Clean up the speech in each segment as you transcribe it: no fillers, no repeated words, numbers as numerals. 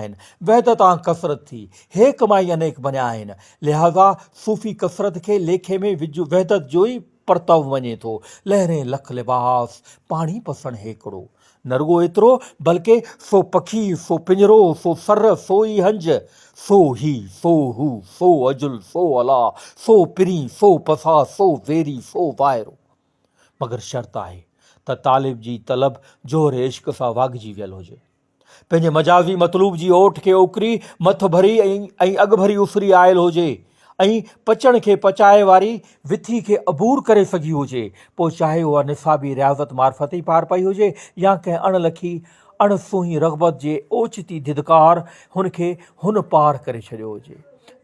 آهن. وحدت آن ڪثرت ٿي، هيڪ مان ئي انيڪ بنيا آهن. لهٰذا صوفي ڪثرت کي ليکي ۾ وحدت جو ئي پرتوو مڃي ٿو. لهرين لک لباس، پاڻي پسڻ هيڪڙو. نه رڳو ايترو، بلڪه سو پکي، سو پڃرو، سو سر، سو ئي هنج، سو هي، سو هو، سو اجل، سو الا، سو پرين، سو پساهه، سو ويري، سو واهرو. مگر شرط آهي ته طالب جي طلب جوهر عشق سان واڳجي ويل هجي. پنهنجي مجازي مطلوب جي اوٺ کي اوڪري، مٿ ڀري ۽ اڳڀري اسري آيل هجي ۽ پچڻ کي پچائي واري وٿي کي عبور ڪري سگهي هجي، پوء چاهي اها نصابي رياضت معرفت ئي پار پئي هجي يا ڪنهن اڻ لکي اڻ سونهين رغبت جي اوچتي ڌڌڪار هن کي هن پار ڪري ڇڏيو هجي.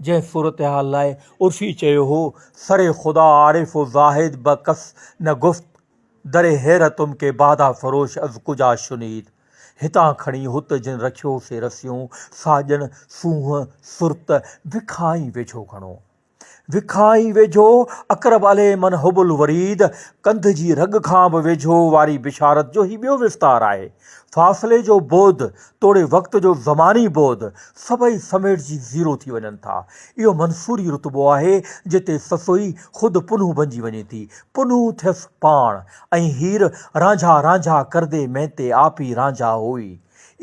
جنهن صورتحال لاء عرفي چيو هو، سر خدا عارف و زاهد به ڪس نه گفت، در حيرتم ڪي باده فروش از ڪجا شنيد. هتان کڻي هت جن رکيو سي رسيون، ساڄن سونهن سرت وکان ئي ويجهو گهڻو. وکان ئي ويجهو، اقرب علي من حب الوريد، ڪنڌ جي رڳ کان به ويجهو واري بشارت جو هي ٻيو وستار آهي. فاصلي جو بعد توڙي وقت جو زماني بعد سڀئي سميٽجي زيرو ٿي وڃن ٿا. اهو منصوري رتبو آهي جتي سسئي خود پنهون بنجي وڃي ٿي. پنهون ٿيس پاڻ ۽ هير رانجها رانجها ڪردي مين تي آپي رانجها هوئي.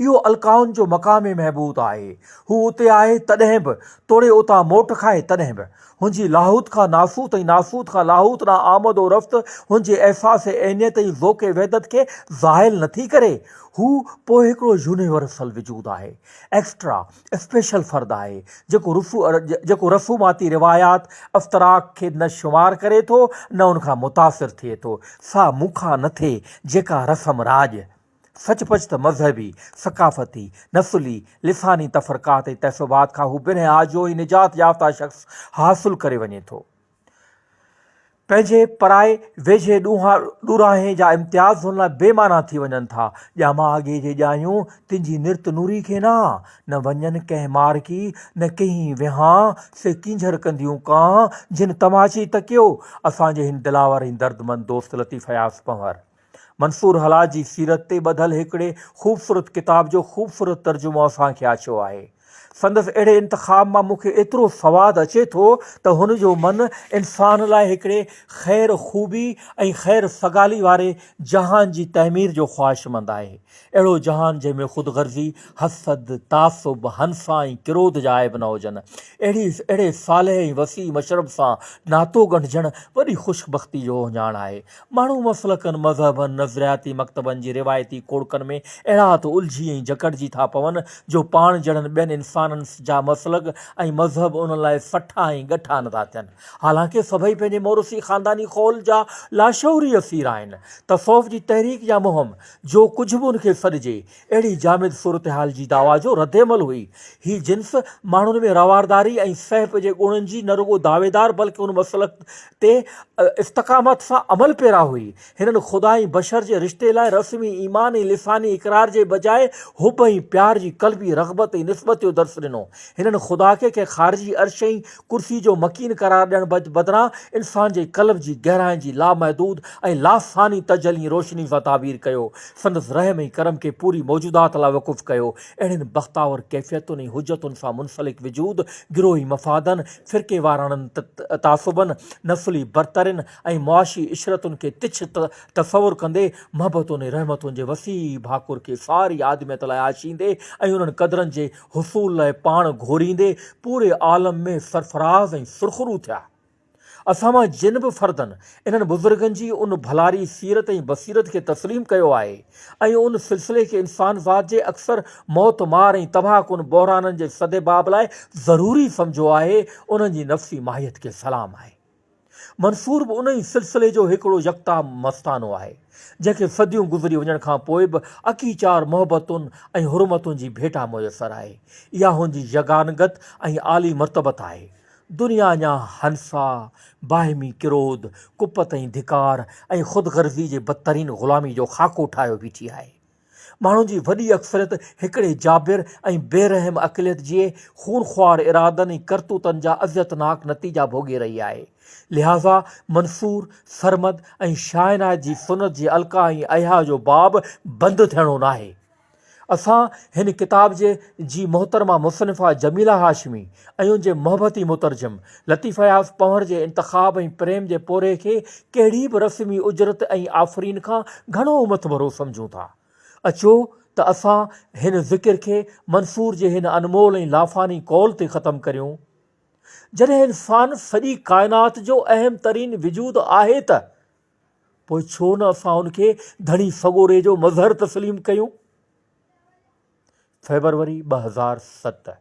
اهو القائن جو مقام محبوط آهي. هو اتي آهي تڏهن به توڙي اتان موٽ کائي تڏهن به. هن جي لاهوت کان ناسوت ۽ ناسوت کان لاهوت ڏانهن آمد و رفت هن جي احساس عينيت ۽ ذوق وحدت کي زائل نٿي ڪري. هو پوء هڪڙو يونيورسل وجود آهي. ايڪسٽرا، اسپيشل فرد آهي، جيڪو جيڪو رسوماتي روايات، افتراق کي نه شمار ڪري ٿو نه ان کان متاثر ٿئي ٿو. سا مون کان نه ٿئي جيڪا رسم راڄ. سچ پچ ته مذهبي، ثقافتي، نسلي، لساني تفرقات ۽ تعصبات کان هو بنهه آجو ۽ نجات يافته شخص حاصل ڪري وڃي ٿو. پنهنجي پرائي ويجهي ڏورانهين جا امتياز هن لاء بي معنيٰ ٿي وڃن ٿا. ڄاما اڳي جي ڄايون، تن جي نرت نوري کي نا، نه وڃن ڪنهن مارڪي، نه ڪنهين وهان، سي ڪينجهر ڪنديون ڪانهه، جن تماچي تڪيو. اسان جي هن دلاور ۽ دردمند دوست لطيف اياز پنهور. منصور حلاج جي سيرت تي ٻڌل هڪڙي خوبصورت ڪتاب جو خوبصورت ترجمو اسان کي آڇيو آهي. سندس اهڙي انتخاب مان مون کي ايترو سواد اچي ٿو ته هن جو من انسان لاء هڪڙي خير خوبي ۽ خير سگالي واري جهان جي تعمير جو خواهشمند آهي. اهڙو جهان جنهن ۾ خود غرضي، حسد، تعصب، هنسا ۽ ڪروڌ جا عيب نه هجن. اهڙي اهڙي صالح ۽ وسيع مشرب سان ناتو ڳنڍجڻ وڏي خوش بختي جو اهڃاڻ آهي. ماڻهو مسلڪن، مذهبن، نظرياتي مڪتبن جي روايتي ڪوڙڪن ۾ اهڙا ته الجهي ۽ جڪڙجي ٿا پون جو پاڻ جهڙن ٻين انسانن جا مسلڪ ۽ مذهب انهن لاء سٺا ۽ ڳٺا نٿا ٿين. حالانڪه سڀئي پنهنجي موروثي خانداني خول جا لاشعوري اسير آهن. تصوف جي تحريڪ يا مهم، جو ڪجهه به ان کي سڏجي، اهڙي جامد صورتحال جي دعويٰ جو ردعمل هئي. هي جنس ماڻهن ۾ روارداري ۽ سهپ جي گڻن جي نه رڳو دعويدار بلڪه ان مسلڪ تي استقامت سان عمل پيرا هئي. هنن خدا ۽ بشر جي رشتي لاء رسمي ايمان ۽ لساني اقرار جي بجاء حب ۽ پيار جي قلبي رغبت ۽ نسبت جو درس ڏنو. هنن خدا کي ڪنهن خارجي عرش ۽ ڪرسي جو مڪين قرار ڏيڻ بدران انسان جي قلب جي گهراين جي لامحدود ۽ لاثاني تجلي ۽ روشني سان تعبير ڪيو، سندس رحم ۽ ڪرم کي پوري موجودات لاء وقف ڪيو. اهڙين بختاور ڪيفيتن ۽ حجتن سان منسلڪ وجود، گروهي مفادن، فرقيواراڻن تعصبن، نسلي برترين ۽ معاشي عشرتن کي تڇ تصور ڪندي، محبتن ۽ رحمتن جي وسيع ڀاڪر کي ساري آدميت لاء آڇيندي ۽ انهن قدرن جي حصول لاء پاڻ گهوريندي پوري عالم ۾ سرفراز ۽ سرخرو ٿيا. اسان مان جن به فردن انهن بزرگن جي ان ڀلاري سيرت ۽ بصيرت کي تسليم ڪيو آهي ۽ ان سلسلي کي انسان ذات جي اڪثر موت مار ۽ تباهه ڪن بحرانن جي سدباب لاء ضروري سمجهيو آهي، انهن جي نفسي ماهيت کي سلام آهي. منصور به ان ئي سلسلي جو هڪڙو يڪتا مستانو آهي، جنهن کي صديون گذري وڃڻ کان پوء به اڪيچار محبتن ۽ حرمتن جي ڀيٽا ميسر آهي. اها هن جي يگانگت ۽ عالي مرتبت آهي. دنيا اڃا هنسا، باهمي ڪروڌ، ڪپت ۽ ڌڪار ۽ خود غرضي جي بدترين غلامي جو خاڪو ٺاهيو بيٺي آهي. ماڻهن جي وڏي اڪثريت هڪڙي جابر ۽ بي رحم اقليت جي خونخوار ارادن ۽ ڪرتوتن جا اذيتناڪ نتيجا ڀوڳي رهي آهي. لهٰذا منصور، سرمد ۽ شاهه عنايت جي سنت جي القا ۽ احياء جو باب بند ٿيڻو ناهي. اسان هن ڪتاب جي جي محترمه مصنفه جميله هاشمي ۽ ان جي محبتي مترجم لطيف اياز پنهور جي انتخاب ۽ پريم جي پورهيي کي ڪهڙي به رسمي اجرت ۽ آفرين کان گهڻو مٿڀرو سمجهون ٿا. اچو ته اسان هن ذڪر کي منصور جي هن انمول ۽ لافاني قول تي ختم ڪريون. جڏهن انسان سڄي ڪائنات جو اهم ترين وجود آهي ته پوء ڇو نه اسان ان کي ڌڻي سڳوري جو مظهر تسليم ڪيون؟ فيبروري 2007.